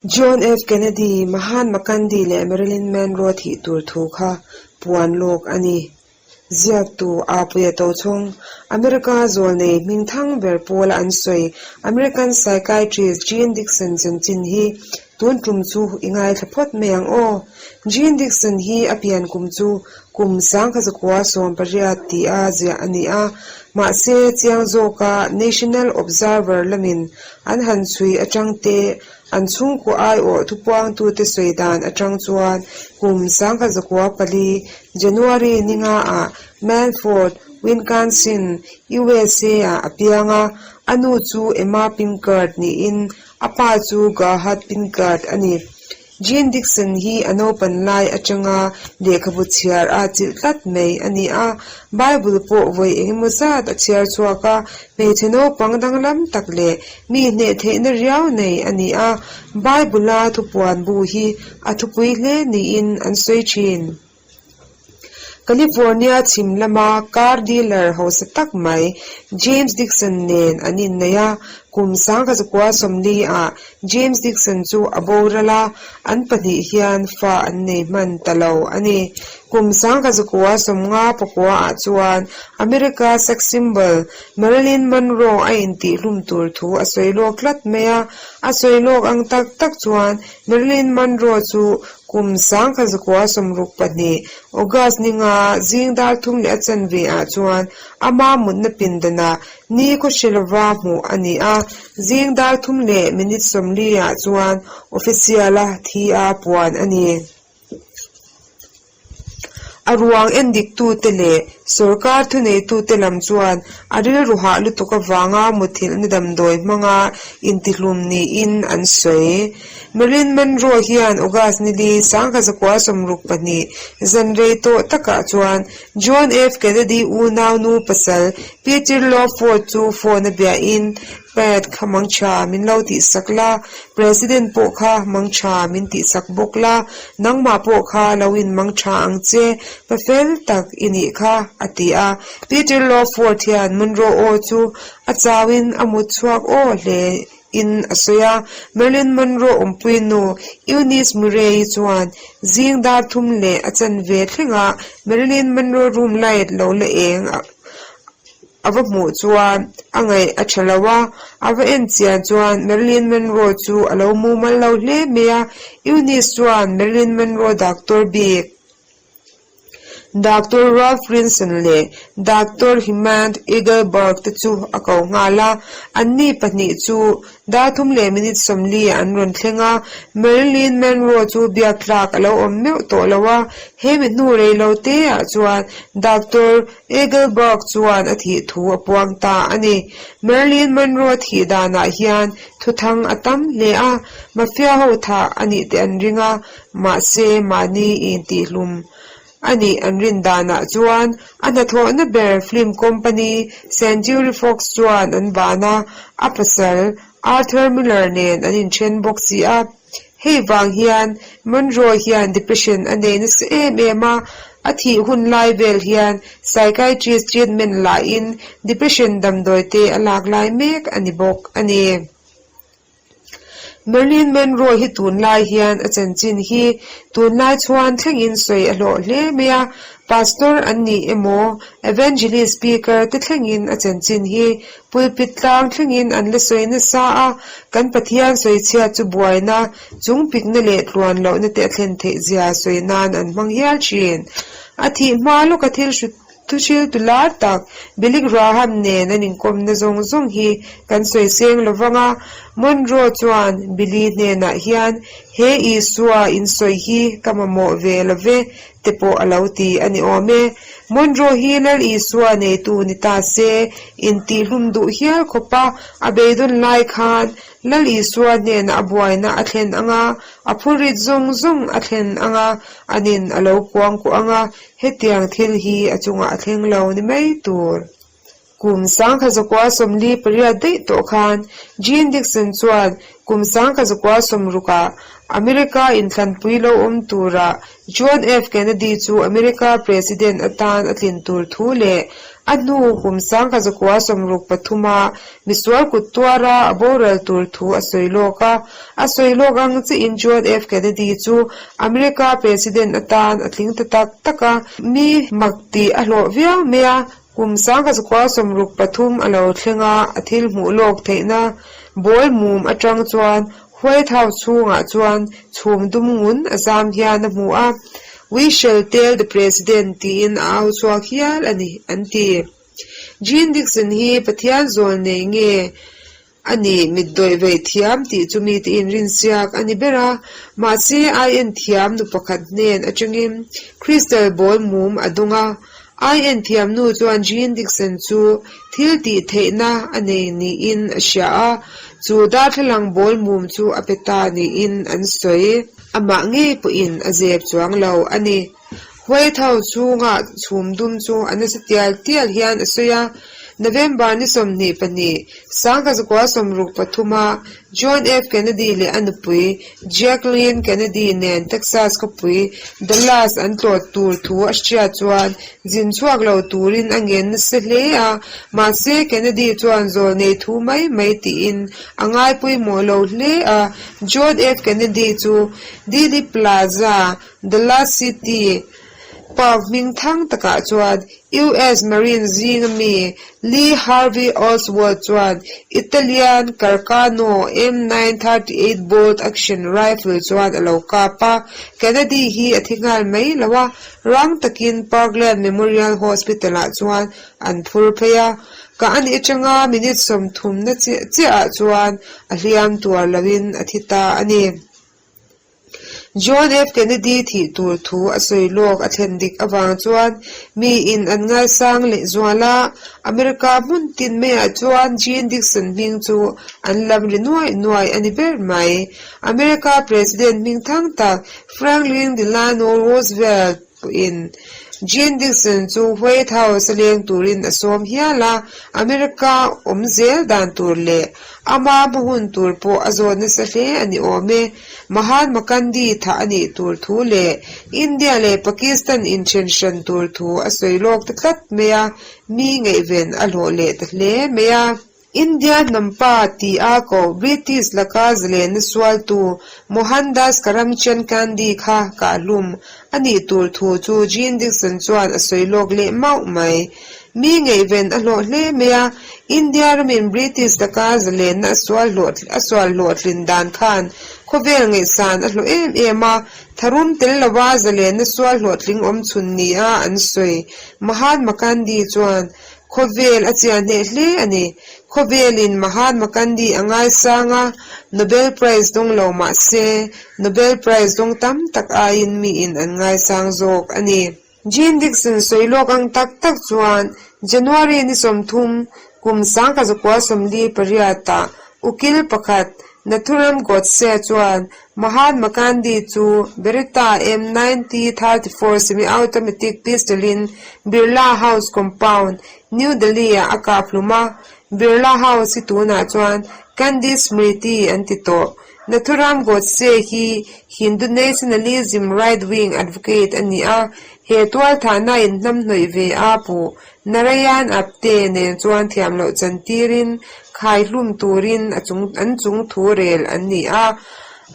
John F. Kennedy, Mahatma Gandhi leh Marilyn Monroe thih tur thu kha puan lawk a ni. Ziaktu Apuia Tochhawng, America zawlnei hmingthang ber pawla an sawi American psychiatrist Jean Dixon chanchin hi tun tum chu i ngaithla phawt mai ang aw. Jean Dixon hi a pian kum chu kum 1918 tia ziah a ni a, mahse chiang zawka National Observer lamin an han chhui atang te An chhungkaw aiawh thupuangtute sawi dan atang chuan kum 1904, January ninga ah Manford, Wisconsin, USA ah a piang a, a nu chu Emma Pinkard niin a pa chu Gerhard Pinkard a ni. Jean Dixon hi a naupan lai atanga lehkhabu chhiar a chilh tlat mai a ni a, Bible pawh vawi engemaw zat a chhiar chhuak a, hmeichhe naupang danglam tak leh Mi hneh theihna riau nei a ni a, Bible-a thupuan bu hi a thupui hle niin an sawi thin. California chhim lama car dealer hausa tak mai James Dixon nen an innei a, kum 1940 ah James Dixon chu a boral a, an pahnih hian fa an nei hman ta lo a ni. Kum 1959 ah chuan America sex symbol Marilyn Monroe a intihhlum tur thu a sawi lawk tlat mai a, a sawi lawk ang tak tak chuan Marilyn Monroe chu kum 1962 August ninga zing dar thum leh a chanve ah chuan ama mutna pindanah ni khawhre lova hmuh a ni a, zing dar thum leh minute 40 ah chuan official-a thi a puan a ni. A ruang endiktute leh sawrkar thuneitute lam chuan a rilru hah lutuk avanga muthilhna damdawi hmanga intihlum niin an sawi. Marilyn Monroe hian August nili 1962 zan rei tawh takah chuan John F. Kennedy unaunu pasal Peter Lawford chu phone a biahin Pat kha mangtha min lo tihsak la, President pawh kha mangtha min tihsak bawk la, nangmah pawh kha lo in mangtha ang che, pa fel tak i nih kha, a ti a. Peter Lawford hian Monroe aw chu a chauin a mut chhuak aw hle in a sawi a. Marilyn Monroe awmpui nu Eunice Murray-i chuan zing dar thum leh a chanve thlengah Marilyn Monroe room light lo la eng a A va hmuh chuan a ngaih a tha lo a, a va en chian chuan Marilyn Monroe chu a lo mumal lo hle mai a. Eunice chuan Marilyn Monroe doctor bik, Doctor Ralph Rinson leh Doctor Hemant Eagleburg te chu a ko nghal a. Anni pahnih chu Dar thum leh minute 40 ah an rawn thleng a, Marilyn Monroe chu biak tlak a lo awm meuh tawh lo a, he mi hnu rei lo te ah chuan Doctor Eagleburg chuan a thih thu a puang ta a ni. Marilyn Monroe thih danah hian thuthang a tam hle a, mafia ho thah a nih te an ring a, mahse mahni intihlum A nih an rin danah chuan a hnathawhna ber film company Century Fox chuan an ban a, a pasal Arthur Miller nen an inthen bawk si a. Hei vang hian Monroe hian depression a nei nasa em em a, a thih hun lai vel hian psychiatrist treatment lahin depression damdawi te a lak lai mek a ni bawk a ni. Marilyn Monroe hi tunlai hian a chanchin hi tunlai chhuan thlengin sawi a hlawh hle mai a, Pastor an ni emaw Evangelist Speaker te thlengin a chanchin hi pulpit tlang thlengin an la sawi nasa a, kan Pathian sawichhiat chu buaina, chungpikna leh tluan lohna te a thlen theih zia sawi nan an hmang hial thin. A thih hma lawka thil hru. Thuhriltu lar tak Billy Graham nen an inkawmna zawng zawng hi kan sawi seng lo vang a, Monroe chuan Billy hnenah hian he Isua insawi hi ka mamawh ve lo ve te pawh a lo ti a ni awm e. Monroe hi Lal Isua neitu ni ta se intihlum duh hial khawp a, a beidawn lai khan Lal Isua hnenah a buaina a thlen ang a, a phurrit zawng zawng a thlen ang a, anin a lo kuangkuah ang a, Hetiang thil hi a chungah a thleng lo ni mai tur. Kum 1948 daih tawh khan Jean Dixon chuan kum 1960ah America inthlanpui lo awm turah John F. Kennedy chu America President atan a tlin tur thu leh A hnu kum 1963 ah misual kut tuara a boral tur thu a sawi lawk a. A sawi lawk ang chiin John F. Kennedy chu America President atan a tling ta tak tak a. Mi mak tih a hlawh viau mai a, kum 1963 a lo thleng a, a thil hmuh lawk theihna ball mum atang chuan White House chhungah chuan chhum dum ngun a zam hian a hmu a, We shall tell the president tiin a au chhuak hial a ni, an ti. Jean Dixon hi Pathian zawl nei nge a nih mitdawih veih thiam tih chu mite inrinsiak a ni ber a, mahse ai en thiam nu pakhat hnen atangin crystal ball mum a dawng a, ai en thiam nu chuan Jean Dixon chu thil tih theihna a nei niin a hria a, chu darthlalang ball mum chu a pe ta niin an sawi. Amah ngei pawhin a zep chuang lo a ni. White House chhunga chhum dum chu a nasa tial tial hian a sawi a, November ni 22, 1963 a John F. Kennedy leh a nupui Jacqueline Kennedy nen Texas khawpui Dallas an tlawt tur thu a hriat chuan zin chhuak lo turin a ngen nasa hle a, mahse Kennedy chuan zawl nei thu mai mai tiin a ngai pawimawh lo hle a, John F. Kennedy chu Dealey Plaza Dallas City Park hming thang takah chuan US Marine zinga mi Lee Harvey Oswald chuan Italian Carcano M 938 bolt action rifle chuan a lo kap a, Kennedy hi a thi nghal mai lo a, rang takin Parkland Memorial Hospital-ah chuan an phur phei a, kah a nih atanga minute 30 na chiah ah chuan a hliam tuar loin a thi ta a ni. John F. Kennedy thih tur thu a sawi lawk a thlen dik avang chuan miin an ngaisang leh zual a, America hmun tin maiah chuan Jean Dixon hming chu an lam ri nuai nuai a ni ber mai. America President hming thang tak Franklin Delano Roosevelt pawhin Jean Dixon chu White House a leng turin a sawm hial a, America awm zel dan tur leh Ama hma hun tur pawh a zawt nasa hle a ni awm e. Mahatma Gandhi thah a nih tur thu leh India leh Pakistan inthen hran tur thu a sawi lawk ta tlat mai a, mi ngaihven a hlawh leh ta hle mai a. India hnam pa ti a koh British laka zalenna sualtu Mohandas Karamchand Gandhi kha kahhlum a nih tur thu chu Jean Dixon chuan a sawi lawk leh mauh mai. Mi ngaihven a hlawh hle mai a, India ramin British laka zalenna a sual hlawh a sual hlawhtlin dan khan khawvel ngaihsan a hlawh em em a, tharum tel lova zalenna sual hlawhtling awm chhun nia an sawi. Mahatma Gandhi chuan khawvel a chiah hneh hle a ni. Khawvelin Mahatma Gandhi a ngaisang a, Nobel Prize dawng lo mah se, Nobel Prize dawng tam tak aiin miin an ngaisang zawk a ni. Jean Dixon sawi lawk ang tak tak chuan January ni 30, kum 1948 ah ukil pakhat Nathuram Godse chuan Mahatma Gandhi chu Beretta M 9034 semi-automatic pistol-in Birla House compound, New Delhi-ah a kap hlum a, Birla House hi tunah chuan Gandhi Smriti an ti tawh. Nathuram Godse hi Hindu nationalism right wing advocate a ni a, he tualthahna inhnamhnawih ve a puh Narayan Apte nen chuan thiam loh chantirin khaihlum turin a chung an chung thu rel an ni a,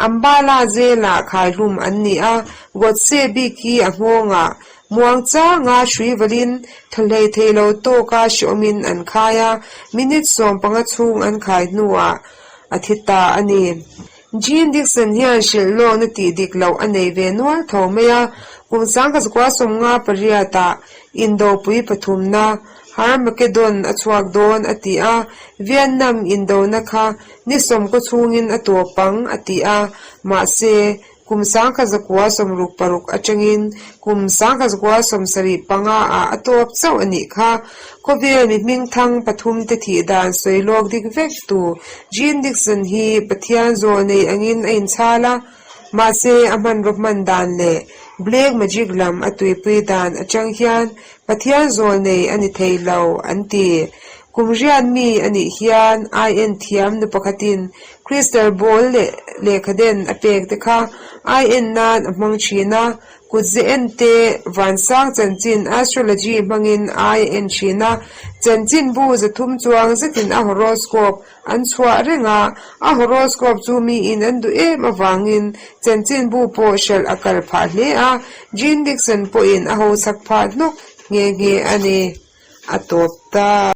Ambala Jail-ah khaihlum an ni a, Godse bik hi a nghawngah muang changa hrui valin thaw hlei thei lo tawka hreawmin an khai a, minute 15 chhung an khai hnuah a thi ta a ni. Jean Dixon hian hrilh lawkna tih dik loh a nei ve nual tho mai a, kum 1958 ah Indopui pathumna Harmageddon a chhuak dawn a ti a, Vietnam indona kha ni sawmkaw chhungin a tawp ang a ti a, mahse kum 1966 atangin kum 1975 ah a tawp chauh a nih kha. Khawvel mi hmingthang pathumte thih dan sawi lawk dik vek tu Jean Dixon hi Pathian zawl nei angin a inchhal a, mahse a hmanraw hman dan leh black magic lam a tuipui dan atang hian Pathian zawl nei a ni thei lo an ti. Kum riat mi a nih hian IN thiam nu pakhatin crystal ball leh lehkhaden a pek te kha IN nan a hmang thin a, kutze en te vansang chanchin astrology hmangin ai a en thin a, chanchinbu 300 chuang zetin a horoscope an chhuah reng a, a horoscope chu miin an duh em avangin chanchinbu pawh hralh a kal phah hle a, Jean Dixon pawhin a hosak phah hnawk nghe nghe a ni. A tawp ta.